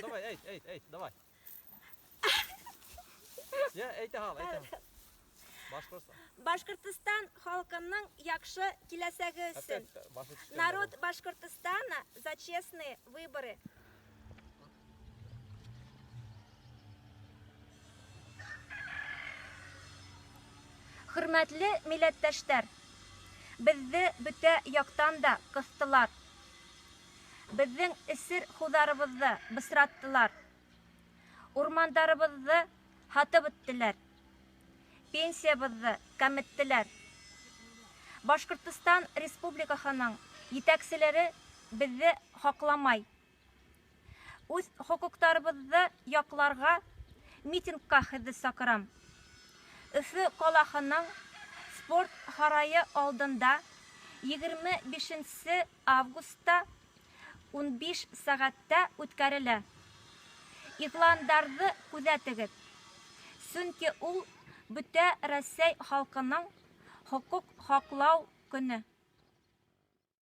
Давай, әйт, әйт, әйт, давай. Я, әйтә һал, әйтә һал. Башҡортостан. Башҡортостан халҡының яҡшы киләсәге өсөн. Опять башы төшкән. Народ Башкортостана за честные выборы. Хөрмәтле милләттәштәр, беҙҙе бөтә яҡтан да ҡыҫтылар. Беҙҙең эсер һыуҙарыбыҙҙы бысраттылар. Урмандарыбыҙҙы һатып бөттөләр. Пенсиябыҙҙы кәметтеләр. Башҡортостан Республикаһының етәкселәре беҙҙе һаҡламай. Үҙ хоҡуҡтарыбыҙҙы яҡларға митингка һеҙҙе саҡырам. Өфө ҡалаһының спорт һарайы алдында 25 августта 15 сәғәттә үткәрелә. Иғландарҙы күҙәтегеҙ. Сөнки ул бөтә Рәсәй халҡының хоҡуҡ һаҡлау көнө.